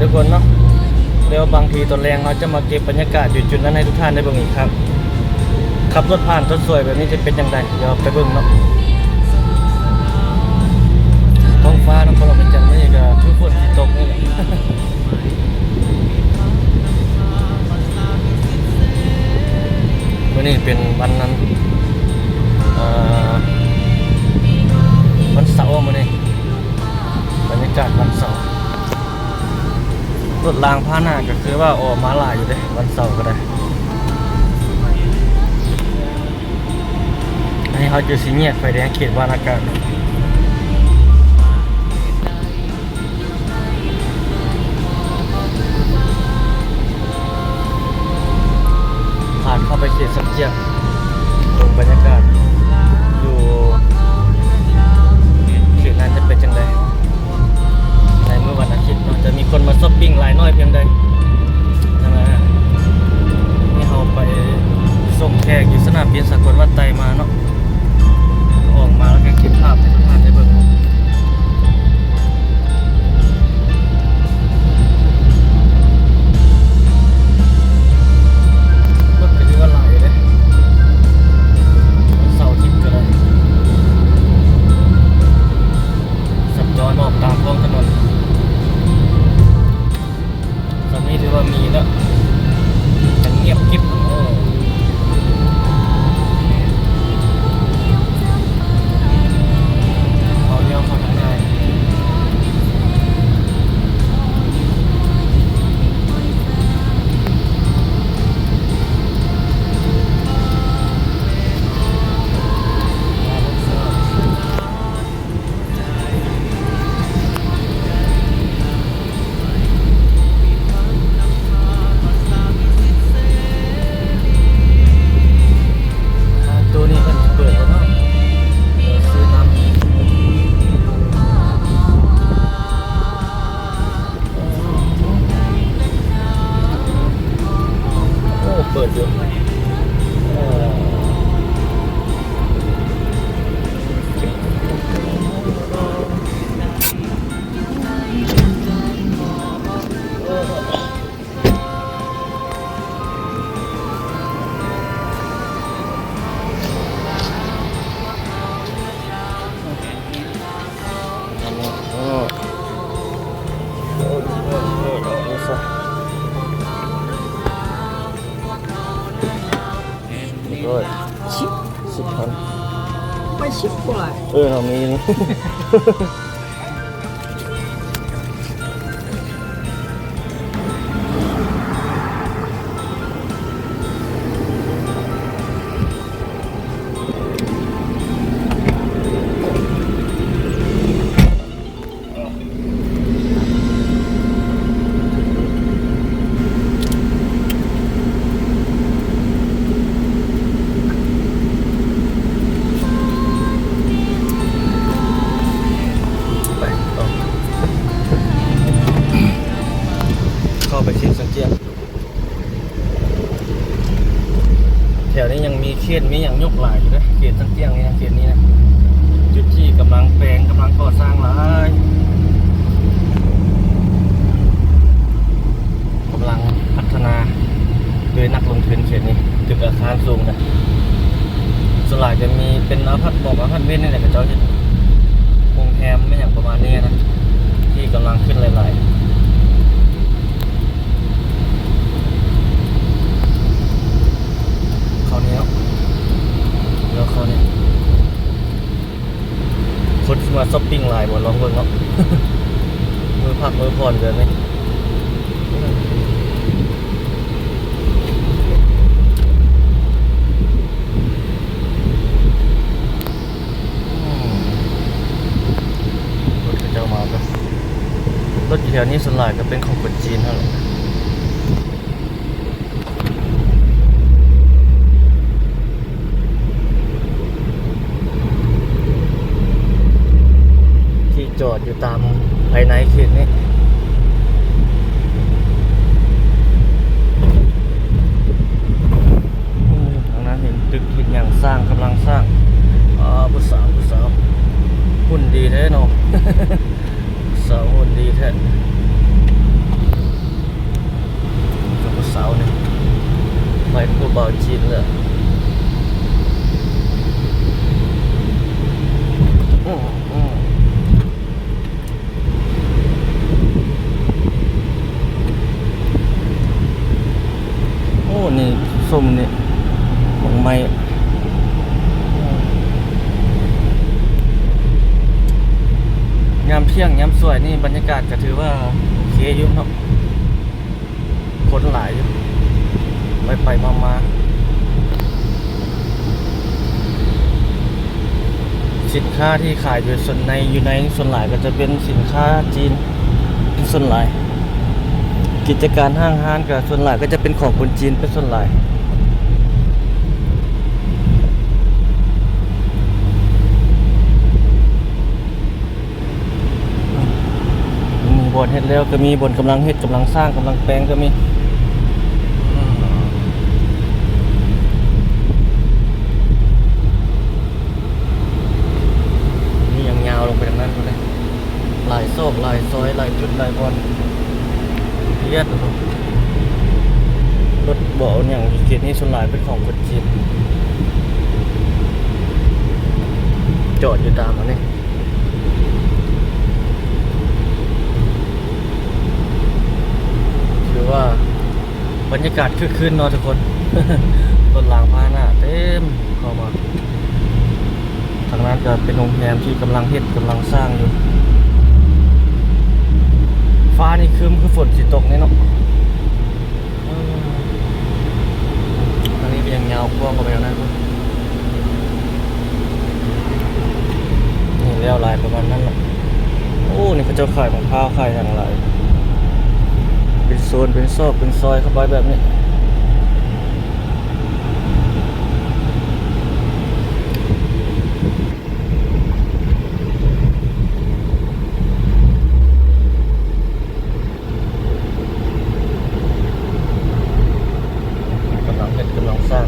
ທຸກຄົນເນາະ. ແລ້ວບາງທີຕອນແລງເຮົາຈະມາເກັບບັນຍາກາດຢູ່ຈຸດນັ້ນໃຫ້ທຸກທ່ານໄດ້ເບິ່ງອີກຄັ້ງ. ຂັບລົດຜ່ານຊົດຊ່ວຍແບບນີ້ຈະເປັນຈັ່ງໃດ? ດຽວໄປເບິ່ງເນາະ. ທ້ອງຟ້ານະຄອນຫຼວງວຽງຈັນມື້ນີ້ກໍຄືຝົນຊິຕົກນີ້ແຫຼະ. ມື້ນີ້ເປັນວັນນັ້ນ ເອີ ວັນເສົາມື້ນີ້ ບັນຍາກາດວັນເສົາ. ລົດລາງພາຫະນະກໍຄືວ່າອອກມາຫຼາຍຢູ່ເດ້ ວັນເສົາກໍໄດ້. ອັນນີ້ເຮົາຢູ່ສີ່ແຍກໄຟແດງເຂດວານອາກາດ. ຜ່ານເຂົ້າໄປເຂດຊຳຈຽງ ເບິ່ງບັນຍາກາດຢູ່ເຂດນັ້ນຈະເປັນຈັ່ງໃດ ໃນມື້ວັນອາທິດເນາະ. ຈະມີຄົນມາຊັອບປິງຫຼາຍໜ້ອຍພຽງໃດຫັ້ນນະ. ນີ້ເຮົາໄປສົ່ງແຂກຢູ່ສະໜາມບິນສາກົນວັດໄຕມາເນາະ. ອອກມາແລ້ວກໍເກັບພາບໃຫ້ທຸກທ່ານໄດ້ເບິ່ງ. ລົດກໍຖືວ່າຫຼາຍເດ້ ເສົາທິດກໍໄດ້ ສັນຈອນອອກຕາມທ້ອງຖະໜົນ. ສ່ຳນີ້ຖືວ່າມີແລ້ວ ມັນງຽບກິບ. ໂອ້ ເອົາລ້ຽວເຂົ້າທາງໃນ. ອ່າ ໂຕນີ້ເພິ່ນເປີດແລ້ວເນາະ ເອີ ຊື້ນ້ຳ. ໂອ້ ເປີດຢູ່ ເອີ. ຮ້ອຍ ສິບ ສິບພັນ ໄປສິບກວ່າ ເອີ ເຮົາມີນີ້. ໄປຕໍ່ ເຂົ້າໄປເຂດຊຽງຈຽງ. ແຖວນີ້ຍັງມີເຂດມີຫຍັງຍົກຫຼາຍຢູ່ເດ້ ເຂດຊຽງຈຽງນີ້ນະ ເຂດນີ້ນະ ຈຸດທີ່ກຳລັງແປງ ກຳລັງກໍ່ສ້າງຫຼາຍ ກຳລັງພັດທະນາໂດຍນັກລົງທຶນເຂດນີ້ ຕຶກອາຄານສູງນະ. ສ່ວນຫຼາຍຈະມີເປັນອາພາດ ອາພາດເມັນນີ້ແຫຼະ ເຂົາເຈົ້າເຮັດໂຮງແຮມແມ່ນຫຍັງປະມານນີ້ນະ ທີ່ກຳລັງຂຶ້ນຫຼາຍໆ. ເຂົ້ານີ້ເນາະ ແລ້ວເຂົ້ານີ້ ຄົນຊິມາຊັອບປິງຫຼາຍບໍ່ ລອງເບິ່ງເນາະ ມື້ພັກມື້ຜ່ອນເດືອນນີ້. ອືມ ລົດເຂົາເຈົ້າມາກໍ ລົດຢູ່ແຖວນີ້ສ່ວນຫຼາຍກໍເປັນຂອງຄົນຈີນຫັ້ນແຫຼະ. ທີ່ຈອດຢູ່ຕາມພາຍໃນເຂດນີ້ ໂອ້ ທາງນັ້ນເຫັນຕຶກເຫັນຫຍັງສ້າງ ກຳລັງສ້າງ. ອາ ຜູ້ສາວ ຜູ້ສາວ ຫຸ່ນດີແທ້ເນາະ ສາວຫຸ່ນດີແທ້. ເດີ ອືມ ອືມ ໂອ້ ນີ້ ຊົມນີ້ ໝາກໄມ້ ຍາມທ່ຽງຍາມສວຍນີ້ ບັນຍາກາດກໍຖືວ່າໂອເຄຢູ່ເນາະ. ຄົນຫຼາຍຢູ່ ໄປໆມາໆ ສິນຄ້າທີ່ຂາຍຢູ່ສ່ວນໃນ ຢູ່ໃນສ່ວນຫຼາຍກໍຈະເປັນສິນຄ້າຈີນເປັນສ່ວນຫຼາຍ ກິດຈະການຫ້າງຮ້ານກໍສ່ວນຫຼາຍກໍຈະເປັນຂອງຄົນຈີນເປັນສ່ວນຫຼາຍ. ມີບ່ອນເຮັດແລ້ວກໍມີ ບ່ອນກຳລັງເຮັດ ກຳລັງສ້າງ ກຳລັງແປງກໍມີ. ນີ້ຍັງຍາວລົງໄປທາງນັ້ນພຸ້ນເດ້ ຫຼາຍຊອກ ຫຼາຍຊອຍ ຫຼາຍຈຸດ ຫຼາຍບ່ອນ ລຽດ ລົດບໍ່ເອົາຫຍັງ ຢູ່ເຂດນີ້ສ່ວນຫຼາຍເປັນຂອງຄົນຈີນ ຈອດຢູ່ຕາມອັນນີ້. ຖືວ່າບັນຍາກາດຄຶກຄື້ນເນາະທຸກຄົນ ລົດລາງພາຫະນະເຕັມເຂົ້າມາ. ທາງນັ້ນກໍເປັນໂຮງແຮມທີ່ກຳລັງເຮັດ ກຳລັງສ້າງຢູ່. ຟ້ານີ້ຄຶ້ມຄືຝົນຊິຕົກນີ້ເນາະ. ເອີ ທາງນີ້ກໍຍັງຍາວກວ້າງເຂົ້າໄປທາງນັ້ນພຸ້ນ. ນີ້ແລ້ວຫຼາຍປະມານນັ້ນລະ. ໂອ້ ນີ້ເຂົາເຈົ້າຂາຍໝາກພ້າວ ຂາຍຫຍັງຫຼາຍ ເປັນໂຊນ ເປັນຊອກ ເປັນຊອຍເຂົ້າໄປແບບນີ້. ກຳລັງເຮັດ ກຳລັງສ້າງ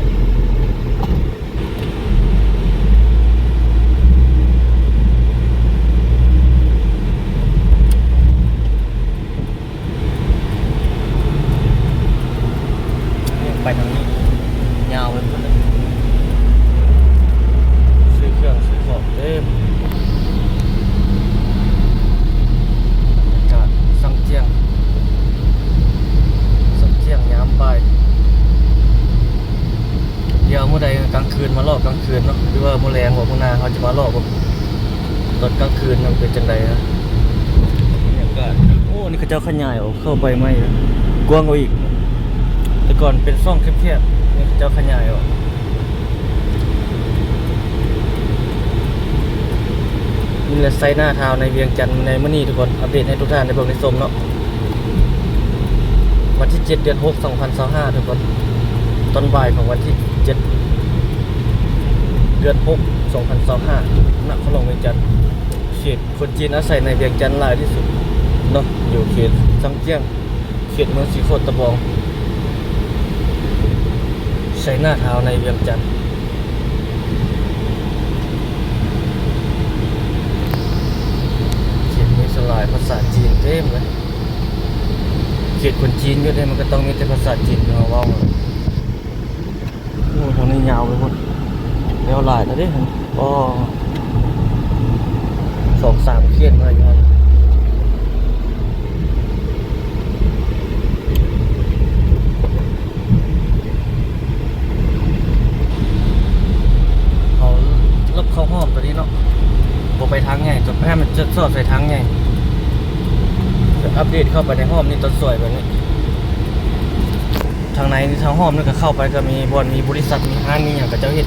ໄປທາງນີ້ຍາວໄປພຸ້ນເລີຍ ຊື້ເຄື່ອງຊື້ຂອງເຕັມ. ບັນຍາກາດສັງຈຽງ ສັງຈຽງຍາມບ່າຍ. ດຽວມື້ໃດກາງຄືນມາເລາະກາງຄືນເນາະ ຫຼືວ່າມື້ແລງບໍ່ ມື້ໜ້າເຮົາຈະມາເລາະເບິ່ງຕອນກາງຄືນມັນເປັນຈັ່ງໃດນະ. ບັນຍາກາດ ໂອ້ ນີ້ເຂົາເຈົ້າຂະຫຍາຍອອກເຂົ້າໄປໃໝ່ ກວ້າງກວ່າອີກ ແຕ່ກ່ອນເປັນຊ່ອງແຄບໆ ນີ້ເຂົາເຈົ້າຂະຫຍາຍອອກ. ນີ້ແຫຼະ ໄຊນາທາວໃນວຽງຈັນໃນມື້ນີ້ທຸກຄົນ ອັບເດດໃຫ້ທຸກທ່ານໄດ້ເບິ່ງໄດ້ຊົມເນາະ. ວັນທີເຈັດ ເດືອນຫົກ ສອງພັນຊາວຫ້າ ທຸກຄົນ ຕອນບ່າຍຂອງວັນທີເຈັດ ເດືອນຫົກ ສອງພັນຊາວຫ້າ ນະຄອນຫຼວງວຽງຈັນ ເຂດຄົນຈີນອາໄສໃນວຽງຈັນຫຼາຍທີ່ສຸດເນາະ ຢູ່ເຂດຊັງຈຽງ ເຂດເມືອງສີໂຄດຕະບອງ ໄຊນາທາວໃນວຽງຈັນ. ເຂດນີ້ສ່ວນຫຼາຍພາສາຈີນເຕັມເລີຍ ເຂດຄົນຈີນຢູ່ເດ້ ມັນກໍຕ້ອງມີແຕ່ພາສາຈີນທີ່ເຮົາເວົ້າ. ໂອ້ ທາງນີ້ຍາວໄປພຸ້ນ ແລ້ວຫຼາຍແລ້ວເດ້. ອໍ ສອງສາມເຂດມາຢູ່ຫັ້ນ ເຮົາຫຼົບເຂົ້າຮ່ອມຕົວນີ້ເນາະ ບໍ່ໄປທາງໃຫຍ່ ຈະໃຫ້ມັນຈະສອດໃສ່ທາງໃຫຍ່ ຈະອັບເດດເຂົ້າໄປໃນຮ່ອມນີ້ ຕອນສວຍແບບນີ້. ທາງໃນນີ້ ທາງຮ່ອມນີ້ກໍເຂົ້າໄປກໍມີບ່ອນ ມີບໍລິສັດ ມີຮ້ານ ມີຫຍັງ ເຂົາເຈົ້າເຮັດ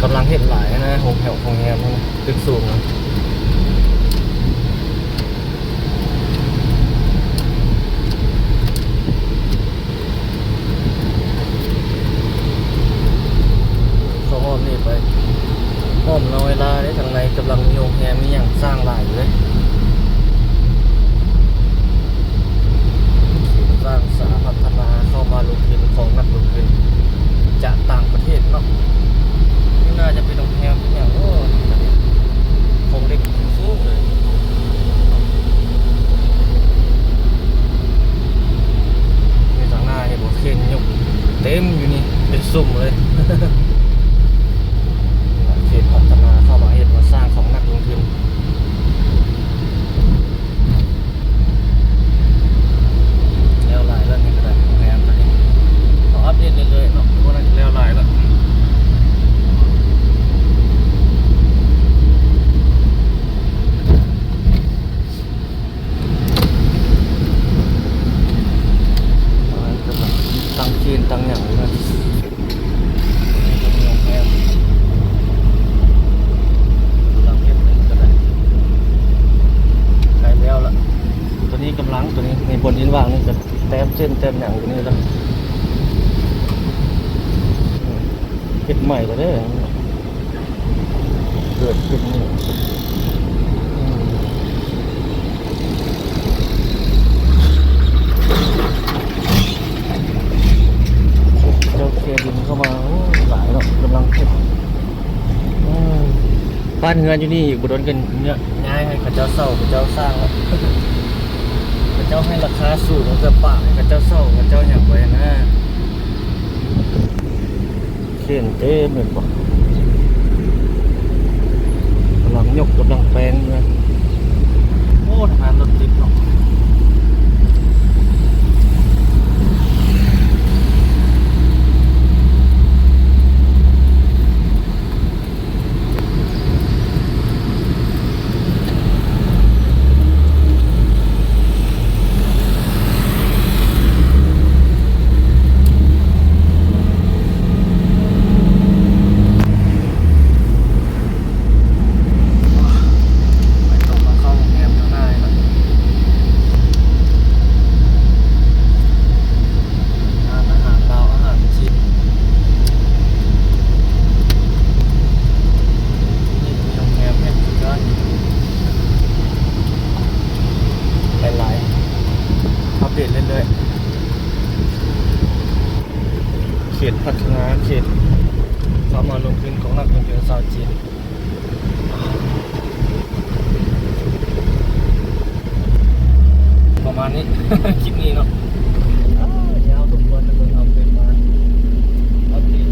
ກຳລັງເຮັດຫຼາຍນະ ໂຮງແຮມ ໂຮງແຮມຫັ້ນນະ ຕຶກສູງນະ. ເຂົ້າຮ່ອມນີ້ໄປ ຮ່ອມນ້ອຍລາເດ້ ທາງໃນກຳລັງມີໂຮງແຮມ ມີຫຍັງສ້າງຫຼາຍຢູ່ເດ້. ສ້າງສາພັດທະນາເຂົ້າມາລົງທຶນຂອງນັກລົງທຶນຈາກຕ່າງປະເທດເນາະ. ນີ້ໜ້າຈະເປັນໂຮງແຮມເປັນຫຍັງ ໂອ້ ໂຄງເຫຼັກສູງເລີຍ. ນີ້ທາງໜ້າເຫັນບໍ່ ເຄຣນຍົກເຕັມຢູ່ນີ້. ເປັນຊຸມເລີຍ. ເຂດພັດທະນາເຂົ້າມາເຮັດມາສ້າງຂອງນັກລົງທຶນ. ແລ້ວຫຼາຍແລ້ວນີ້ກໍໄດ້ ໂຮງແຮມຕົວນີ້ ເຮົາອັບເດດເລື້ອຍໆເນາະ ບໍ່ໜ້າຈະແລ້ວຫຼາຍແລ້ວ. ຕັ້ງເຄນຕັ້ງຫຍັງຢູ່ນັ້ນ ກຳລັງເຮັດເປັນກໍໄດ້ ໃກ້ແລ້ວລະ. ຕົວນີ້ກຳລັງ ຕົວນີ້ມີບ່ອນດິນວ່າງນີ້ ກໍແຕ້ມເສັ້ນແຕ້ມຫຍັງຕົວນີ້ລະ ເຮັດໃໝ່ລະເດ້. ເກີດຂຶ້ນນີ້ ເຈົ້າເຄດິນເຂົ້າມາ ໂອ້ ຫຼາຍເນາະ ກຳລັງເຮັດ. ເອີ ບ້ານເຮືອນຢູ່ນີ້ອີກບໍ່ດົນກໍຍ້າຍໃຫ້ເຂົາເຈົ້າເຊົ່າ ເຂົາເຈົ້າສ້າງແລ້ວ ເຂົາເຈົ້າໃຫ້ລາຄາສູງ ເພື່ອປະໃຫ້ເຂົາເຈົ້າເຊົ່າ ເຂົາເຈົ້າຫຍັງໄວ້ນະ. ເຄນເຕັມແມ່ນບໍ່? ກຳລັງຍົກ ກຳລັງແປງຢູ່ນະ. ໂອ້ ທາງນັ້ນລົດຕິດເນາະ. ໄປຕໍ່ມາເຂົ້າໂຮງແຮມທາງໜ້ານີ້ລະ ຮ້ານອາຫານລາວ ອາຫານຈີນ. ນີ້ກໍມີໂຮງແຮມເຮັດຄືກັນ ຫຼາຍໆ ອັບເດດເລື້ອຍໆ. ເຂດພັດທະນາ ເຂດເຂົ້າມາລົງທຶນຂອງນັກລົງທຶນຊາວຈີນ ປະມານນີ້ ຄລິບນີ້ເນາະ. ຍາວສົມຄວນ ເບິ່ງເອົາເປັນມາອັບເດດ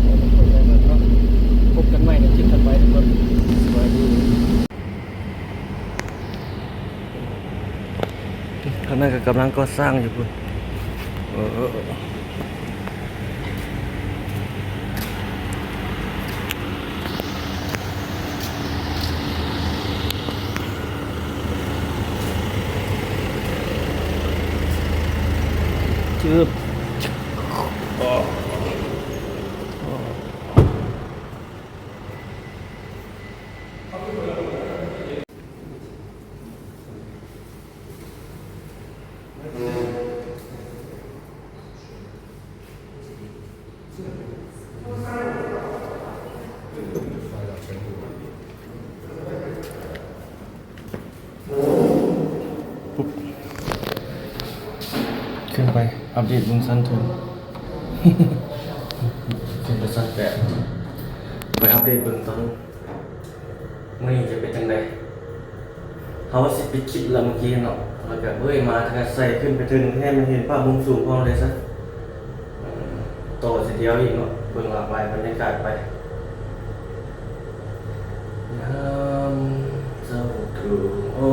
ໃຫ້ທຸກຄົນໄດ້ເບິ່ງເນາະ. ພົບກັນໃໝ່ໃນຄລິບຖັດໄປທຸກຄົນ ສະບາຍດີ. ທາງນັ້ນກໍກຳລັງກໍ່ສ້າງຢູ່ພຸ້ນ. ເອີ ປຸບ ຂຶ້ນໄປອັບເດດເບິ່ງຊັ້ນເທິງ ຂຶ້ນໄປຊັ້ນແປດ ໄປອັບເດດເບິ່ງຕອນ ມື້ນີ້ຈະເປັນຈັ່ງໃດ? ເຮົາວ່າຊິປິດຄລິບແລ້ວມື້ກີ້ເນາະ ແລ້ວກະເອີຍ ມາທາງໃສ່ຂຶ້ນໄປເຖິງແຮມ ເຫັນພາບມຸມສູງພ້ອມເລີຍຊະ. ເອີ ຕໍ່ຊິດຽວອີກເນາະ ເບິ່ງລາວໄປ ບັນຍາກາດໄປ ຍາມເຊົ້າຕຣງ. ໂອ້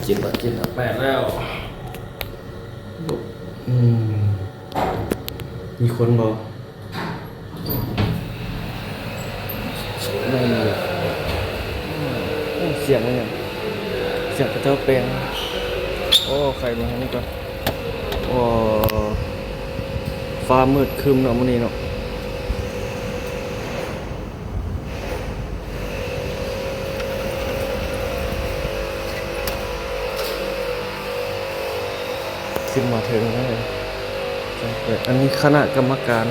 ເຈັດລະ ເຈັດລະ ແປດແລ້ວ. ອືມ ມີຄົນບໍ່? ໂອ້ ສຽງອີຫຍັງ? ສຽງເຂົາເຈົ້າແປງ. ໂອ້ ໄຄມາທາງນີ້ກ່ອນ. ໂອ້ ຟ້າມືດຄຶ້ມເນາະມື້ນີ້ເນາະ. ຂຶ້ນມາເທິງແລ້ວ. ອັນນີ້ຄະນະກຳມະການ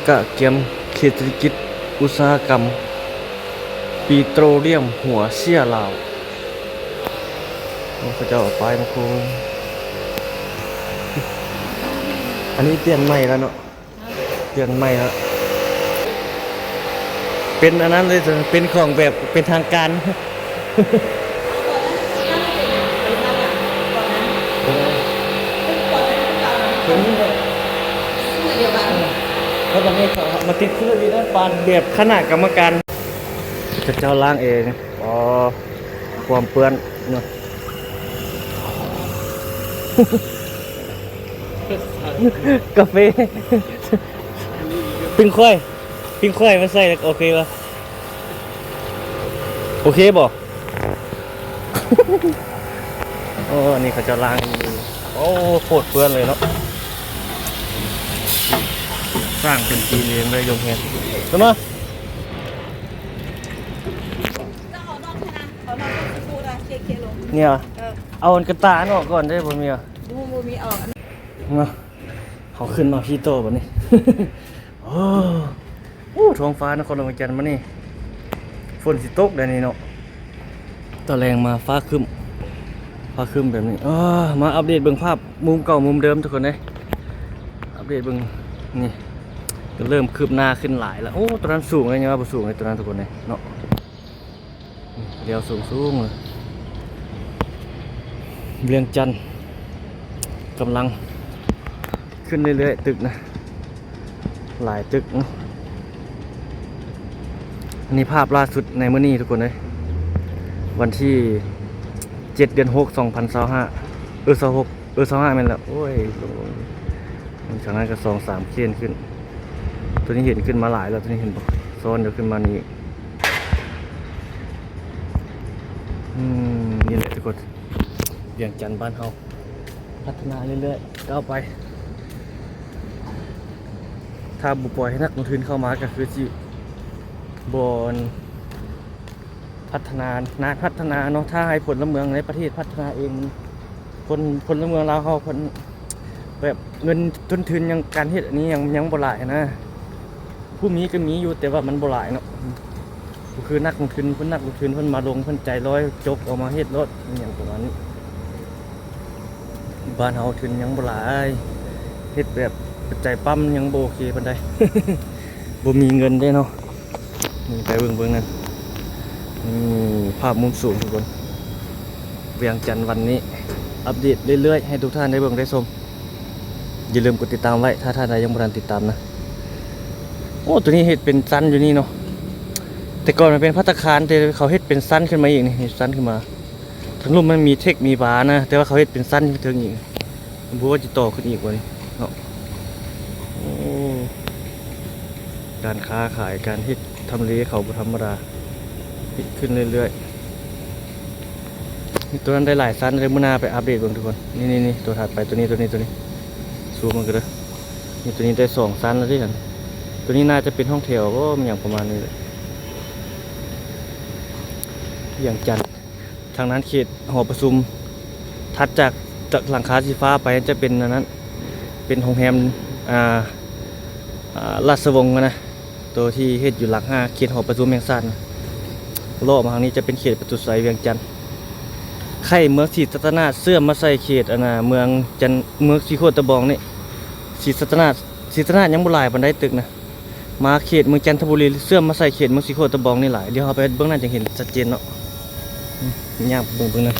ກະກຽມເຂດເສດຖະກິດອຸດສາຫະກຳປີໂຕຣລຽມຫົວເຊຍລາວ. ໂອ້ ເຂົາເຈົ້າເອົາປ້າຍມາໂຄງ. ອັນນີ້ປ່ຽນໃໝ່ແລ້ວເນາະ. ປ່ຽນໃໝ່ແລ້ວ ເປັນອັນນັ້ນເລີຍ ເປັນຂອງແບບເປັນທາງການ. ເປັນ ແລ້ວບັດນີ້ເຂົາມາຕິດເຄື່ອງຢູ່ໃນປານແບບຄະນະກຳມະການ ເຂົາເຈົ້າລ້າງເອງ. ອໍ ຄວາມເປື້ອນເນາະ ກາເຟ ປີ້ງຄວາຍ ປີ້ງຄວາຍມາໃສ່ ໂອເຄບໍ່? ໂອເຄບໍ່? ໂອ້ ອັນນີ້ເຂົາເຈົ້າລ້າງຢູ່. ໂອ້ ໂຄດເປື້ອນເລີຍເນາະ ສ້າງເປັນຈີນເອງເລີຍ ຍົກແຮງ. ເຫັນບໍ່? ເອົາອັນກະຕ່າອອກກ່ອນເດ້ ບໍ່ມີຫວາ? ບໍ່ ບໍ່ມີອອກ. ເນາະ ເຮົາຂຶ້ນມາພີ້ຕໍ່ບັດນີ້. ໂອ້ ໂອ້ ທ້ອງຟ້ານະຄອນຫຼວງວຽງຈັນມື້ນີ້ ຝົນຊິຕົກແດ່ນີ້ເນາະ. ຕອນແລງມາຟ້າຄຶ້ມ ຟ້າຄຶ້ມແບບນີ້. ເອີ ມາອັບເດດເບິ່ງພາບມຸມເກົ່າມຸມເດີມທຸກຄົນເອີຍ. ອັບເດດເບິ່ງ ນີ້ ກໍເລີ່ມຄືບໜ້າຂຶ້ນຫຼາຍແລ້ວ. ໂອ້ ຕົວນັ້ນສູງເລີຍ ຍັງວ່າບໍ່ສູງເລີຍຕົວນັ້ນທຸກຄົນເອີຍເນາະ. ດຽວສູງໆ ເລີຍ ວຽງຈັນກຳລັງຂຶ້ນເລື້ອຍໆ ຕຶກນະ ຫຼາຍຕຶກເນາະ. ອັນນີ້ພາບລ່າສຸດໃນມື້ນີ້ທຸກຄົນເອີຍ ວັນທີເຈັດ ເດືອນຫົກ ສອງພັນຊາວຫ້າ ເອີ ຊາວຫົກ ເອີ ຊາວຫ້າແມ່ນແລ້ວ. ໂອ້ຍ ທາງນັ້ນກໍສອງສາມເຄນຂຶ້ນ ຕົວນີ້ເຫັນຂຶ້ນມາຫຼາຍແລ້ວ ຕົວນີ້ເຫັນບໍ່ ຊ້ອນດຽວຂຶ້ນມານີ້ອີກ. ອືມ ນີ້ແຫຼະທຸກຄົນ ວຽງຈັນບ້ານເຮົາພັດທະນາເລື້ອຍໆ ກ້າວໄປ. ຖ້າບໍ່ປ່ອຍໃຫ້ນັກລົງທຶນເຂົ້າມາ ກໍຄືຊິບໍ່ພັດທະນາ ນານພັດທະນາເນາະ. ຖ້າໃຫ້ພົນລະເມືອງໃນປະເທດພັດທະນາເອງ ຄົນ ພົນລະເມືອງລາວເຮົາເພິ່ນ ແບບເງິນຕົ້ນທຶນຫຍັງ ການເຮັດອັນນີ້ຍັງ ຍັງບໍ່ຫຼາຍນະ. ຜູ້ມີກໍມີຢູ່ ແຕ່ວ່າມັນບໍ່ຫຼາຍເນາະ ບໍ່ຄືນັກລົງທຶນ. ຄົນ ນັກລົງທຶນເພິ່ນມາລົງ ເພິ່ນໃຈລອຍ ຈົກອອກມາເຮັດໂລດ ອີຫຍັງປະມານນີ້. ບ້ານເຮົາທຶນຍັງບໍ່ຫຼາຍ ເຮັດແບບໃຈປ້ຳຍັງບໍ່ໂອເຄປານໃດ ບໍ່ມີເງິນເດ້ເນາະ. ນີ້ ໄປເບິ່ງເບິ່ງນັ້ນ ນີ້ພາບມຸມສູງທຸກຄົນ ວຽງຈັນວັນນີ້ ອັບເດດເລື້ອຍໆ ໃຫ້ທຸກທ່ານໄດ້ເບິ່ງໄດ້ຊົມ. ຢ່າລືມກົດຕິດຕາມໄວ້ ຖ້າທ່ານໃດຍັງບໍ່ທັນຕິດຕາມນະ. ໂອ້ ຕົວນີ້ເຮັດເປັນຊັ້ນຢູ່ນີ້ເນາະ ແຕ່ກ່ອນມັນເປັນພັດຕາຄານ ແຕ່ເຂົາເຮັດເປັນຊັ້ນຂຶ້ນມາອີກນີ້ ເຮັດຊັ້ນຂຶ້ນມາ. ທາງລຸ່ມມັນມີເທັກມີບານະ ແຕ່ວ່າເຂົາເຮັດເປັນຊັ້ນເທິງອີກ ບໍ່ຮູ້ວ່າຊິຕໍ່ຂຶ້ນອີກບໍ່ນີ້ເນາະ. ໂອ້ ການຄ້າຂາຍ ການເຮັດທຳເລເຂົາບໍ່ທຳມະດາ ເຮັດຂຶ້ນເລື້ອຍໆ. ນີ້ ຕົວນັ້ນໄດ້ຫຼາຍຊັ້ນເລີຍ ມື້ໜ້າໄປອັບເດດເບິ່ງທຸກຄົນ. ນີ້ໆໆ ຕົວຖັດໄປ ຕົວນີ້ ຕົວນີ້ ຕົວນີ້ ຊູມມັນກໍເດີ. ນີ້ ຕົວນີ້ໄດ້ສອງຊັ້ນແລ້ວເດ້ ອັນ ຕົວນີ້ໜ້າຈະເປັນຫ້ອງແຖວບໍ່ ມີຫຍັງປະມານນີ້ແຫຼະ. ວຽງຈັນ ທາງນັ້ນເຂດຫໍປະຊຸມ ຖັດຈາກ ຈາກຫຼັງຄາສີຟ້າໄປຈະເປັນອັນນັ້ນ ເປັນໂຮງແຮມ ອ່າ ອ່າ ລາຊະວົງຫັ້ນນະ ໂຕທີ່ເຮັດຢູ່ຫຼັກຫ້າ ເຂດຫໍປະຊຸມແຫ່ງຊາດນະ. ເລາະມາທາງນີ້ຈະເປັນເຂດປະຕູໄຊວຽງຈັນ ໄຂ່ເມືອງສີສັດຕະນາດ ເຊື່ອມມາໃສ່ເຂດ ອັນນ່າ ເມືອງຈັນ ເມືອງສີໂຄດຕະບອງນີ້. ສີສັດຕະນາດ ສີສັດຕະນາດຍັງບໍ່ຫຼາຍປານໃດຕຶກນະ. ມາເຂດເມືອງຈັນທະບູລີ ເຊື່ອມມາໃສ່ເຂດເມືອງສີໂຄດຕະບອງນີ້ຫຼາຍ. ດຽວເຮົາໄປເບິ່ງນັ້ນຈັ່ງເຫັນຊັດເຈນເນາະ. ອືມ ຍ່າງໄປເບິ່ງ ເບິ່ງນັ້ນ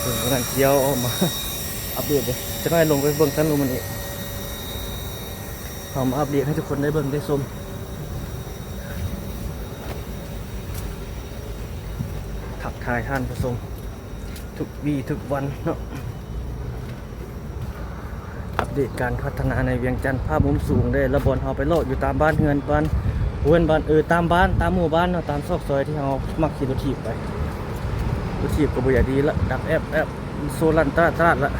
ເບິ່ງນັ້ນ ດຽວເອົາມາອັບເດດເດ້. ຈັກໜ້ອຍລົງໄປເບິ່ງຊັ້ນລຸ່ມມັນອີກ. ເຮົາມາອັບເດດໃຫ້ທຸກຄົນໄດ້ເບິ່ງໄດ້ຊົມ. ທັກທາຍທ່ານຜູ້ຊົມ ທຸກວີທຸກວັນເນາະ. ອັບເດດການພັດທະນາໃນວຽງຈັນ ພາບມຸມສູງເດ້. ລະບ່ອນເຮົາໄປເລາະຢູ່ຕາມບ້ານເຮືອນ ບ້ານ ເຮືອນ ບ້ານ ເອີ ຕາມບ້ານ ຕາມໝູ່ບ້ານເນາະ ຕາມຊອກຊອຍທີ່ເຮົາມັກຂີ່ລົດຖີບໄປ. ລົດຖີບກໍບໍ່ຢາກດີລະ ດັງແອບໆ ໂຊລັນຕະຫຼາດຕະຫຼາດລະ.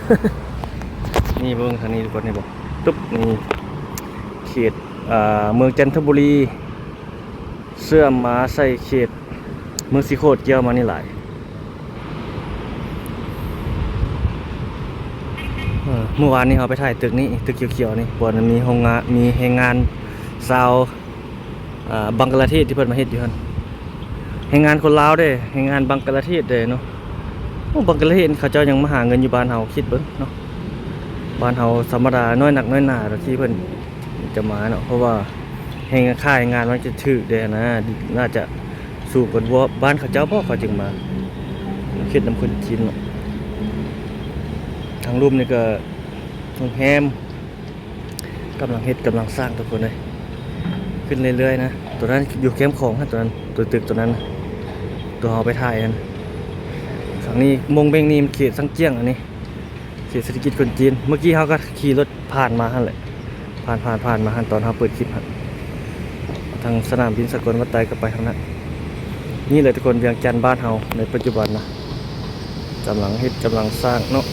ນີ້ເບິ່ງທາງນີ້ທຸກຄົນ ນີ້ບໍ່ ຕຶບ ນີ້ເຂດ ອ່າ ເມືອງຈັນທະບູລີ ເຊື່ອມມາໃສ່ເຂດເມືອງສີໂຄດ ກ່ຽວມານີ້ຫຼາຍ. ເອີ ມື້ວານນີ້ເຮົາໄປຖ່າຍຕຶກນີ້ ຕຶກຂຽວໆນີ້ ບ່ອນມີໂຮງງານ ມີແຮງງານຊາວ ອ່າ ບັງກະລາເທດທີ່ເພິ່ນມາເຮັດຢູ່ຫັ້ນ. ແຮງງານຄົນລາວເດ້ ແຮງງານບັງກະລາເທດເດ້ເນາະ. ໂອ້ ບັງກະລາເທດເຂົາເຈົ້າຍັງມາຫາເງິນຢູ່ບ້ານເຮົາ ຄິດເບິ່ງເນາະ. ບ້ານເຮົາທຳມະດາ ນ້ອຍນັກນ້ອຍໜາທີ່ເພິ່ນຈະມາເນາະ ເພາະວ່າ ແຮງ ຄ່າແຮງງານມັນຈະຖືກເດ້ນະ ໜ້າຈະສູງກວ່າບ້ານເຂົາເຈົ້າບໍ ເຂົາຈຶ່ງມາເຮັດນຳຄົນຈີນເນາະ. ທາງລຸ່ມນີ້ກໍໂຮງແຮມ ກຳລັງເຮັດ ກຳລັງສ້າງທຸກຄົນເອີຍ ຂຶ້ນເລື້ອຍໆນະ. ຕົວນັ້ນຢູ່ແຄມຂອງຫັ້ນ ຕົວນັ້ນ ຕົວຕຶກຕົວນັ້ນນະ ຕົວເຮົາໄປຖ່າຍຫັ້ນ. ຝັ່ງນີ້ມົ້ງເບັ້ງນີ້ມັນເຂດຊັງຈຽງ ອັນນີ້ເຂດເສດຖະກິດຄົນຈີນ. ເມື່ອກີ້ເຮົາກໍຂີ່ລົດຜ່ານມາຫັ້ນແຫຼະ ຜ່ານ ຜ່ານ ຜ່ານມາຫັ້ນ ຕອນເຮົາເປີດຄລິບຫັ້ນ. ທາງສະໜາມບິນສາກົນວັດໄຕກໍໄປທາງນັ້ນ. ນີ້ແຫຼະທຸກຄົນ ວຽງຈັນບ້ານເຮົາໃນປັດຈຸບັນນະ ກຳລັງເຮັດ ກຳລັງສ້າງເນາະ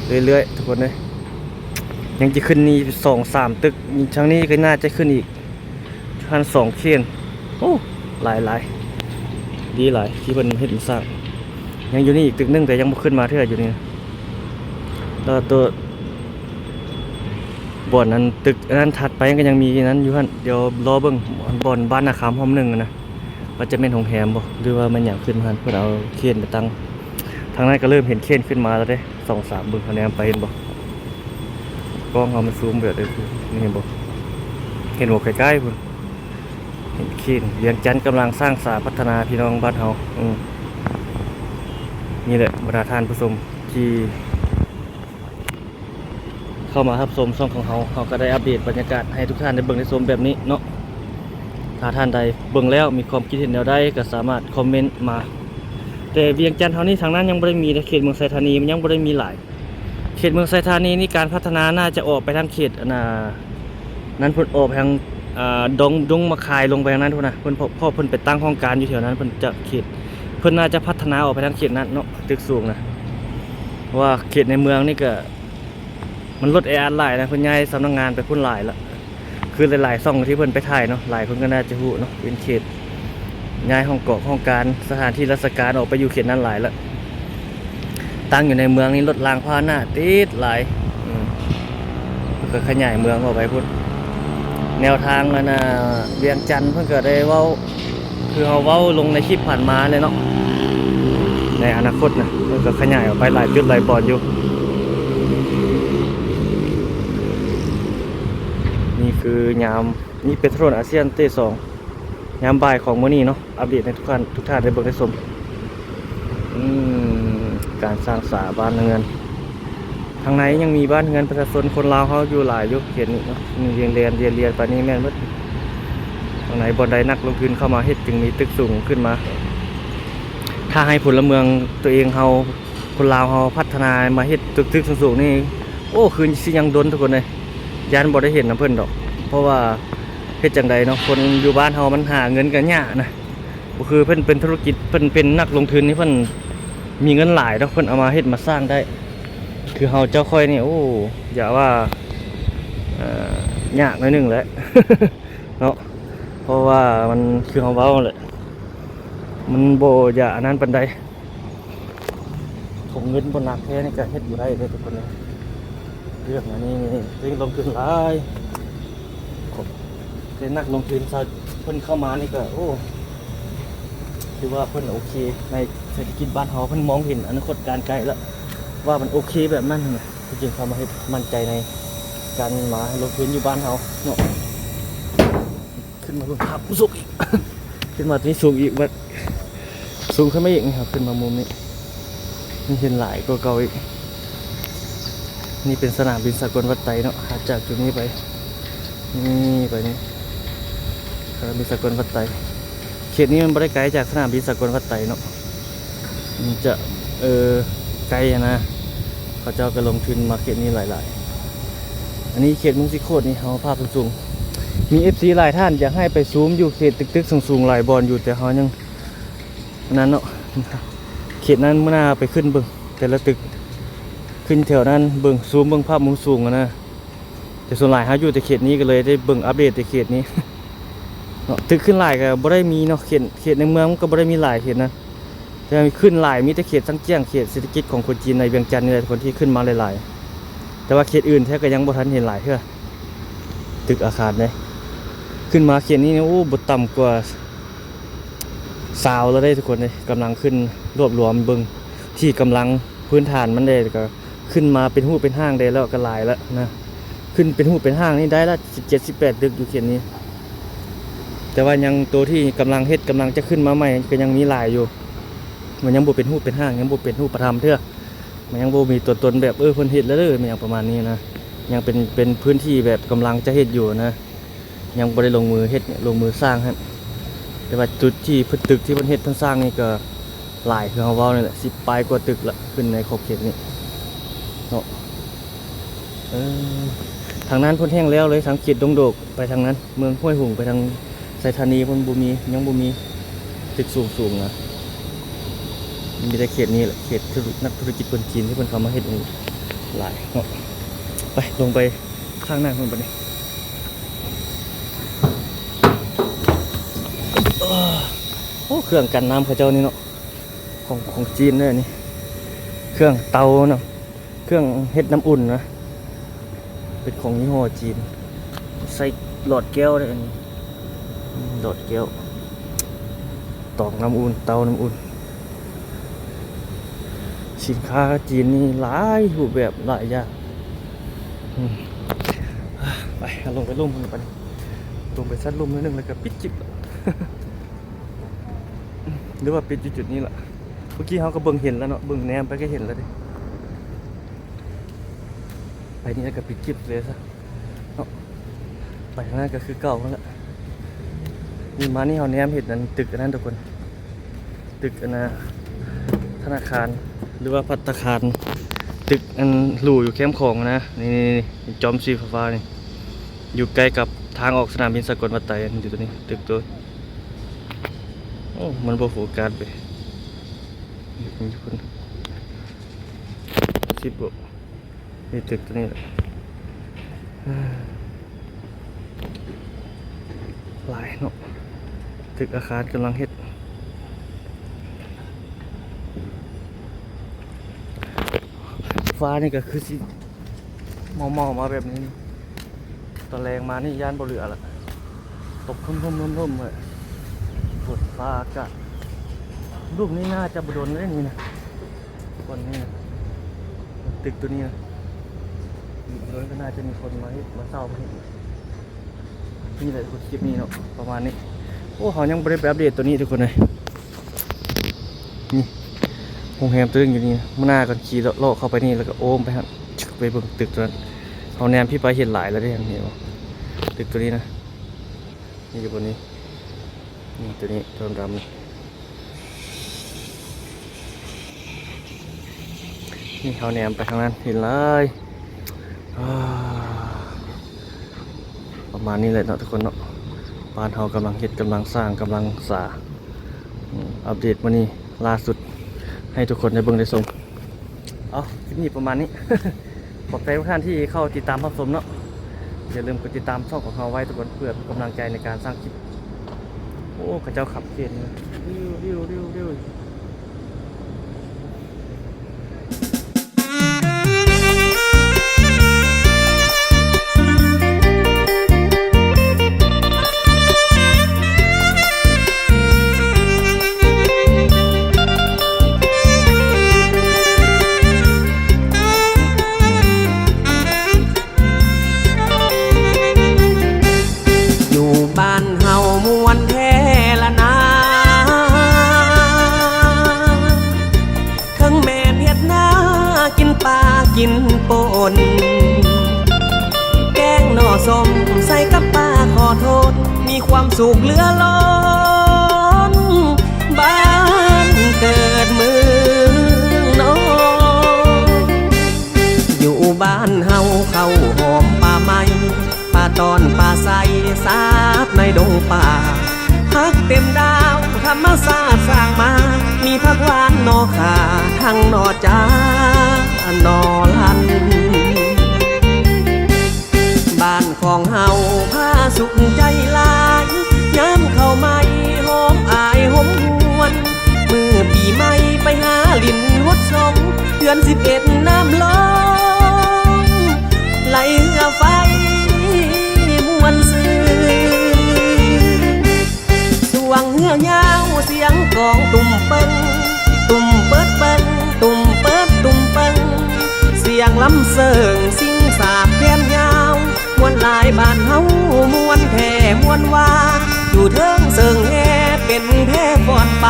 ເລື້ອຍໆທຸກຄົນເອີຍ. ຍັງຈະຂຶ້ນນີ້ສອງສາມຕຶກ ທາງນີ້ກໍໜ້າຈະຂຶ້ນອີກ ຫັ້ນສອງເຂນ. ໂອ້ ຫຼາຍໆ ດີຫຼາຍທີ່ເພິ່ນເຮັດມາສ້າງ. ຍັງຢູ່ນີ້ອີກຕຶກໜຶ່ງ ແຕ່ຍັງບໍ່ຂຶ້ນມາເທື່ອຢູ່ນີ້ນະ. ແລ້ວຕົວບ່ອນນັ້ນ ຕຶກອັນນັ້ນຖັດໄປກໍຍັງມີນັ້ນຢູ່ຫັ້ນ. ດຽວລໍເບິ່ງບ່ອນບ້ານນາຄຳຮ່ອມໜຶ່ງນະ ວ່າຈະແມ່ນໂຮງແຮມບໍ່ ຫຼືວ່າແມ່ນຫຍັງຂຶ້ນມາຫັ້ນ. ເພິ່ນເອົາເຂນໄປຕັ້ງ ທາງນັ້ນກໍເລີ່ມເຫັນເຂນຂຶ້ນມາແລ້ວເດ້ ສອງສາມ ເບິ່ງ ເຮົາແນມໄປເຫັນບໍ່? ກ້ອງເຮົາມັນຊູມແບບໃດ ນີ້ເຫັນບໍ່? ເຫັນບໍ່? ໃກ້ໆພຸ້ນ ເຫັນເຂນ. ວຽງຈັນກຳລັງສ້າງສາພັດທະນາ ພີ່ນ້ອງບ້ານເຮົາ. ອືມ ນີ້ແຫຼະ ບັນດາທ່ານຜູ້ຊົມທີ່ ເຂົ້າມາຮັບຊົມຊ່ອງຂອງເຮົາ ເຮົາກໍໄດ້ອັບເດດບັນຍາກາດໃຫ້ທຸກທ່ານໄດ້ເບິ່ງໄດ້ຊົມແບບນີ້ເນາະ. ຖ້າທ່ານໃດເບິ່ງແລ້ວມີຄວາມຄິດເຫັນແນວໃດ ກໍສາມາດຄອມເມັນມາ. ແຕ່ວຽງຈັນເຮົານີ້ ທາງນັ້ນຍັງບໍ່ໄດ້ມີເດ້ ເຂດເມືອງໄຊທານີມັນຍັງບໍ່ໄດ້ມີຫຼາຍ. ເຂດເມືອງໄຊທານີນີ້ ການພັດທະນາໜ້າຈະອອກໄປທາງເຂດ ອັນນ່າ ນັ້ນພຸ້ນ ອອກໄປທາງ ອ່າ ດົງ ດົງມະຄາຍ ລົງໄປທາງນັ້ນພຸ້ນນະ. ເພິ່ນ ເພາະ ເພາະເພິ່ນໄປຕັ້ງຫ້ອງການຢູ່ແຖວນັ້ນ ເພິ່ນຈະເຂດ ເພິ່ນໜ້າຈະພັດທະນາອອກໄປທາງເຂດນັ້ນເນາະ ຕຶກສູງນະ. ເພາະວ່າເຂດໃນເມືອງນີ້ກໍ ມັນລົດແອອັດຫຼາຍນະ ເພິ່ນຍ້າຍສຳນັກງານໄປພຸ້ນຫຼາຍລະ. ຄືຫຼາຍໆຊ່ອງທີ່ເພິ່ນໄປຖ່າຍເນາະ ຫຼາຍຄົນກໍໜ້າຈະຮູ້ເນາະ ເປັນເຂດຍ້າຍຫ້ອງກອກຫ້ອງການ ສະຖານທີ່ລາຊະການອອກໄປຢູ່ເຂດນັ້ນຫຼາຍລະ. ຕັ້ງຢູ່ໃນເມືອງນີ້ລົດລາງພາຫະນະຕິດຫຼາຍ. ອືມ ເພິ່ນກໍຂະຫຍາຍເມືອງອອກໄປພຸ້ນ. ແນວທາງອັນນ່າ ວຽງຈັນ ເພິ່ນກໍໄດ້ເວົ້າ ຄືເຮົາເວົ້າລົງໃນຄລິບຜ່ານມາແຫຼະເນາະ ໃນອະນາຄົດນະ ເພິ່ນກໍຂະຫຍາຍອອກໄປຫຼາຍຈຸດຫຼາຍບ່ອນຢູ່. ນີ້ຄືຍາມ ນີ້ເປັນຖະໜົນອາຊຽນເຕສອງ ຍາມບ່າຍຂອງມື້ນີ້ເນາະ ອັບເດດໃຫ້ທຸກທ່ານ ທຸກທ່ານໄດ້ເບິ່ງໄດ້ຊົມ. ອືມ ການສ້າງສາບ້ານເຮືອນ ທາງໃນຍັງມີບ້ານເຮືອນປະຊາຊົນຄົນລາວເຮົາຢູ່ຫຼາຍຢູ່ເຂດນີ້ເນາະ. ນີ້ລຽນ ລຽນ ລຽນ ລຽນໄປນີ້ແມ່ນໝົດ. ທາງໃນບ່ອນໃດນັກລົງທຶນເຂົ້າມາເຮັດ ຈຶ່ງມີຕຶກສູງຂຶ້ນມາ. ຖ້າໃຫ້ພົນລະເມືອງຕົວເອງເຮົາ ຄົນລາວເຮົາພັດທະນາມາເຮັດຕຶກໆສູງໆນີ້ ໂອ້ ຄືຊິຍັງດົນທຸກຄົນເອີຍ. ຢ້ານບໍ່ໄດ້ເຫັນນຳເພິ່ນດອກ ເພາະວ່າເຮັດຈັ່ງໃດເນາະ ຄົນຢູ່ບ້ານເຮົາມັນຫາເງິນກໍຍາກນະ. ບໍ່ຄືເພິ່ນເປັນທຸລະກິດ ເພິ່ນເປັນນັກລົງທຶນນີ້ ເພິ່ນມີເງິນຫຼາຍເນາະ ເພິ່ນເອົາມາເຮັດມາສ້າງໄດ້. ຄືເຮົາເຈົ້າຂ້ອຍນີ້ ໂອ້ ຢ່າວ່າ ເອີ ຍາກໜ້ອຍໜຶ່ງແຫຼະເນາະ. ເພາະວ່າມັນ ຄືເຮົາເວົ້າແຫຼະ ມັນບໍ່ຢາກອັນນັ້ນປານໃດ. ຖົງເງິນບໍ່ໜັກແທ້ນີ້ກໍເຮັດບໍ່ໄດ້ເດ້ທຸກຄົນເອີຍ. ເລື່ອງອັນນີ້ນີ້ເປັນລົງທຶນຫຼາຍ ແຕ່ນັກລົງທຶນຊາວ ເພິ່ນເຂົ້າມານີ້ກໍ ໂອ້ ຖືວ່າເພິ່ນໂອເຄ ໃນເສດຖະກິດບ້ານເຮົາ ເພິ່ນມອງເຫັນອະນາຄົດການໄກແລ້ວ ວ່າມັນໂອເຄແບບນັ້ນນະ ເພິ່ນຈຶ່ງເຂົ້າມາເຮັດ ໝັ້ນໃຈໃນການມາລົງທຶນຢູ່ບ້ານເຮົາເນາະ. ຂຶ້ນມາເບິ່ງພາບສູງອີກ ຂຶ້ນມາຕົວນີ້ສູງອີກ ມັນສູງຂຶ້ນມາອີກນີ້ ເຮົາຂຶ້ນມາມຸມນີ້ ນີ້ເຫັນຫຼາຍກວ່າເກົ່າອີກ. ນີ້ເປັນສະໜາມບິນສາກົນວັດໄຕເນາະ ຫາກຈາກຈຸດນີ້ໄປ ນີ້ໄປນີ້ ສະໜາມບິນສາກົນວັດໄຕ. ເຂດນີ້ມັນບໍ່ໄດ້ໄກຈາກສະໜາມບິນສາກົນວັດໄຕເນາະ ມັນຈະ ເອີ ໄກຫັ້ນນະ. ເຂົາເຈົ້າກໍລົງທຶນມາເຂດນີ້ຫຼາຍໆ. ອັນນີ້ເຂດເມືອງສີໂຄດນີ້ ເຮົາພາບສູງໆ. ມີເອັຟຊີຫຼາຍທ່ານຢາກໃຫ້ໄປຊູມຢູ່ເຂດຕຶກໆສູງໆຫຼາຍບ່ອນຢູ່ ແຕ່ເຮົາຍັງ ອັນນັ້ນເນາະ ເຂດນັ້ນມື້ໜ້າໄປຂຶ້ນເບິ່ງແຕ່ລະຕຶກ ຂຶ້ນແຖວນັ້ນເບິ່ງ ຊູມເບິ່ງພາບມຸມສູງຫັ້ນນະ. ແຕ່ສ່ວນຫຼາຍເຮົາຢູ່ແຕ່ເຂດນີ້ ກໍເລີຍໄດ້ເບິ່ງອັບເດດແຕ່ເຂດນີ້ເນາະ. ຕຶກຂຶ້ນຫຼາຍກໍບໍ່ໄດ້ມີເນາະ ເຂດ ເຂດໃນເມືອງມັນກໍບໍ່ໄດ້ມີຫຼາຍເຂດນະ ແຕ່ຂຶ້ນຫຼາຍມີແຕ່ເຂດຊັງຈຽງ ເຂດເສດຖະກິດຂອງຄົນຈີນໃນວຽງຈັນນີ້ແຫຼະ ຄົນທີ່ຂຶ້ນມາຫຼາຍໆ. ແຕ່ວ່າເຂດອື່ນແທ້ກໍຍັງບໍ່ທັນເຫັນຫຼາຍເທື່ອ ຕຶກອາຄານເດ້. ຂຶ້ນມາເຂດນີ້ ໂອ້ ບໍ່ຕ່ຳກວ່າ ຊາວແລ້ວເດ້ທຸກຄົນເດ້ ກຳລັງຂຶ້ນລວບລວມເບິ່ງທີ່ກຳລັງພື້ນຖານມັນເດ້ ແລ້ວກໍຂຶ້ນມາເປັນຮູບເປັນຮ່າງໄດ້ແລ້ວ ກໍຫຼາຍແລ້ວນະ. ຂຶ້ນເປັນຮູບເປັນຮ່າງນີ້ໄດ້ລະສິບເຈັດ ສິບແປດຕຶກຢູ່ເຂດນີ້ ແຕ່ວ່າຍັງໂຕທີ່ກຳລັງເຮັດ ກຳລັງຈະຂຶ້ນມາໃໝ່ ກໍຍັງມີຫຼາຍຢູ່ ມັນຍັງບໍ່ເປັນຮູບເປັນຮ່າງ ຍັງບໍ່ເປັນຮູບປະທຳເທື່ອ ມັນຍັງບໍ່ມີຕົວຕົນແບບ ເອີ ເພິ່ນເຮັດແລ້ວເດີ ແມ່ນຫຍັງປະມານນີ້ນະ. ຍັງເປັນ ເປັນພື້ນທີ່ແບບກຳລັງຈະເຮັດຢູ່ນະ ຍັງບໍ່ໄດ້ລົງມືເຮັດ ລົງມືສ້າງຫັ້ນ. ແຕ່ວ່າຈຸດທີ່ເພິ່ນ ຕຶກທີ່ເພິ່ນເຮັດເພິ່ນສ້າງນີ້ກໍຫຼາຍ ຄືເຮົາເວົ້ານີ້ແຫຼະ ສິບປາຍກວ່າຕຶກລະ ຂຶ້ນໃນຂອບເຂດນີ້ເນາະ. ເອີ ທາງນັ້ນເພິ່ນແຫ້ງແລ້ວເລີຍ ທາງເຂດດົງໂດກ ໄປທາງນັ້ນ ເມືອງຫ້ວຍຫຸງ ໄປທາງໄຊທານີ ເພິ່ນບໍ່ມີ ຍັງບໍ່ມີຕຶກສູງໆນະ. ມີແຕ່ເຂດນີ້ແຫຼະ ເຂດທຸລະ ນັກທຸລະກິດຄົນຈີນທີ່ເພິ່ນເຂົ້າມາເຮັດນີ້ຫຼາຍເນາະ. ໄປ ລົງໄປທາງນັ້ນພຸ້ນບັດນີ້. ໂອ້ ເຄື່ອງກັນນ້ຳເຂົາເຈົ້ານີ້ເນາະ ຂອງ ຂອງຈີນເດີນີ້ ເຄື່ອງເຕົາເນາະ. ເຄື່ອງເຮັດນ້ຳອຸ່ນນະ ເປັນຂອງຍີ່ຫໍ້ຈີນ ໃສ່ຫຼອດແກ້ວເດ້ ອັນນີ້ ອືມ ຫຼອດແກ້ວ ຕອງນ້ຳອຸ່ນ ເຕົານ້ຳອຸ່ນ. ສິນຄ້າຈີນນີ້ຫຼາຍຮູບແບບຫຼາຍຢ່າງ. ອືມ ໄປ ເຮົາລົງໄປລຸ່ມພຸ້ນບັດນີ້ ລົງໄປຊັ້ນລຸ່ມໜ້ອຍໜຶ່ງ ແລ້ວກໍປິດຄລິບ ຫຼືວ່າປິດຢູ່ຈຸດນີ້ລະ. ເມື່ອກີ້ເຮົາກໍເບິ່ງເຫັນແລ້ວເນາະ ເບິ່ງແນມໄປກໍເຫັນແລ້ວເດ້. ໄປນີ້ແລ້ວກໍປິດຄລິບເລີຍຊະເນາະ. ໄປທາງນັ້ນກໍຄືເກົ່າຫັ້ນລະ. ນີ້ມານີ້ເຮົາແນມເຫັນອັນຕຶກອັນນັ້ນທຸກຄົນ ຕຶກອັນນະ ທະນາຄານ ຫຼືວ່າພັດຕາຄານ ຕຶກອັນຫຼູຢູ່ແຄມຂອງນະ. ນີ້ໆໆ ຈອມສີຟ້າໆນີ້ ຢູ່ໃກ້ກັບທາງອອກສະໜາມບິນສາກົນວັດໄຕ ຢູ່ຕົວນີ້ ຕຶກໂຕ ໂອ້ ມັນບໍ່ໂຟກັສເວີຍ ຢູ່ພຸ້ນ ສິບບໍ່ ນີ້ຕຶກຕົວນີ້ແຫຼະ. ຫຼາຍເນາະ ຕຶກອາຄານກຳລັງເຮັດ. ຟ້ານີ້ກໍຄືຊິ ເໝົາໆມາແບບນີ້ ຕອນແລງມານີ້ຢ້ານບໍ່ເຫຼືອລະ ຕົກເຖິ້ມໆໆໆເລີຍ ຝົນຟ້າອາກາດ. ລູກນີ້ໜ້າຈະບໍ່ດົນເດ້ນີ້ນະ ບ່ອນນີ້ນະ ຕຶກຕົວນີ້ນະ ອີກບໍ່ດົນກໍໜ້າຈະມີຄົນມາເຮັດ ມາເຊົ່າມາເຮັດ. ນີ້ແຫຼະທຸກຄົນ ຄລິບນີ້ເນາະ ປະມານນີ້. ໂອ້ ເຮົາຍັງບໍ່ໄດ້ໄປອັບເດດຕົວນີ້ທຸກຄົນເອີຍ. ນີ້ໂຮງແຮມຕົວໜຶ່ງຢູ່ນີ້ນະ ມື້ໜ້າກ່ອນຂີ່ເລາະໆເຂົ້າໄປນີ້ ແລ້ວກໍໂອ້ມໄປຫັ້ນ ໄປເບິ່ງຕຶກຕົວນັ້ນ. ເຮົາແນມພີ້ໄປເຫັນຫຼາຍແລ້ວເດ້ ເຫັນບໍ່ ຕຶກຕົວນີ້ນະ ນີ້ຢູ່ບ່ອນນີ້ ນີ້ຕົວນີ້ຕົວດຳໆນີ້. ນີ້ເຮົາແນມໄປທາງນັ້ນເຫັນຫຼາຍ ອາ ປະມານນີ້ແຫຼະເນາະທຸກຄົນເນາະ. ບ້ານເຮົາກຳລັງເຮັດ ກຳລັງສ້າງ ກຳລັງສາ ອືມ ອັບເດດມື້ນີ້ລ່າສຸດໃຫ້ທຸກຄົນໄດ້ເບິ່ງໄດ້ຊົມ. ເອົາ ຄລິບນີ້ປະມານນີ້ ຂອບໃຈທຸກທ່ານທີ່ເຂົ້າຕິດຕາມຮັບຊົມເນາະ. ຢ່າລືມກົດຕິດຕາມຊ່ອງຂອງເຮົາໄວ້ທຸກຄົນ ເພື່ອເປັນກຳລັງໃຈໃນການສ້າງຄລິບ. ໂອ້ ເຂົາເຈົ້າຂັບເຂນຢູ່ ຢູ່ບ້ານເຮົາມ່ວນແທ້ລະນາ ເຖິງແມ່ນເຮັດນາກິນປາກິນປົ່ນ ແກງໜໍ່ສົ້ມໃສ່ກັບປາ ຂໍໂທດ ມີຄວາມສຸກເຫຼືອລົ້ນ ບ້ານເກີດເມືອງນອນ. ຢູ່ບ້ານເຮົາເຂົ້າຫອມປ່າໄມ້ ປາຕອນປາໄຊສາບໃນດົງປ່າ ຜັກເຕັມດາວທຳມະຊາດສ້າງມາ ມີຜັກຫວານໜໍ່ຂ່າ ທັງໜໍ່ຈ້າ ໜໍ່ລັນ. ບ້ານຂອງເຮົາພາສຸກໃຈຫຼາຍ ຍາມເຂົ້າໃໝ່ຫອມອາຍຫົມຫວນ ມື້ປີໃໝ່ໄປຫາຫຼິ້ນຫົດສົງ ເດືອນສິບເອັດນ້ຳລົງໄຫຼເຮືອໄຟມ່ວນຊື່ນ. ຊ່ວງເຮືອຍາວສຽງກອງຕຸ້ມເປິງ ຕຸ້ມເປີດເປິງ ຕຸ້ມເປີດຕຸ້ມເປິງ ສຽງລຳເສີງຊິງສາບແຂນຍາວ ມ່ວນຫຼາຍບ້ານເຮົາມ່ວນແທ້ມ່ວນວ່າ ຢູ່ເທິງເຊິ່ງແຮ່ເປັນແພ້ຟ້ອນໄປ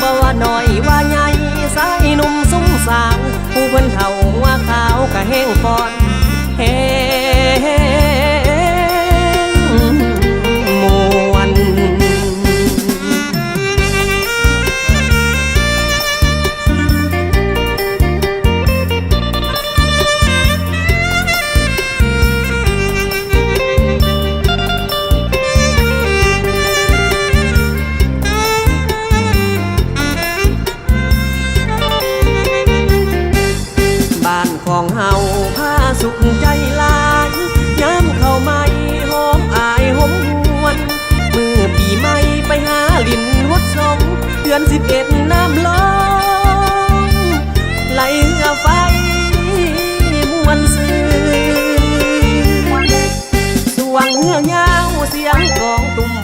ບໍ່ວ່ານ້ອຍວ່າໃຫຍ່ ຊາຍໜຸ່ມຊຸມສາວ ຜູ້ເພິ່ນເຖົ້າຫົວຂາວກະແຮ່ຟ້ອນແຮ່ ສຸກໃຈຫຼາຍ ຍາມເຂົ້າໃໝ່ ຫອມອາຍຫົ່ມຫວນ ມື້ປີໃໝ່ ໄປຫາຫຼິ້ນຮອດສົງ ເດືອນສິບເອັດ ນ້ຳລົງ ໄຫຼເຮືອໄຟ ມ່ວນຊື່ນ ຊ່ວງເຮືອຍາວ ສຽງກອງຕຸ້ມ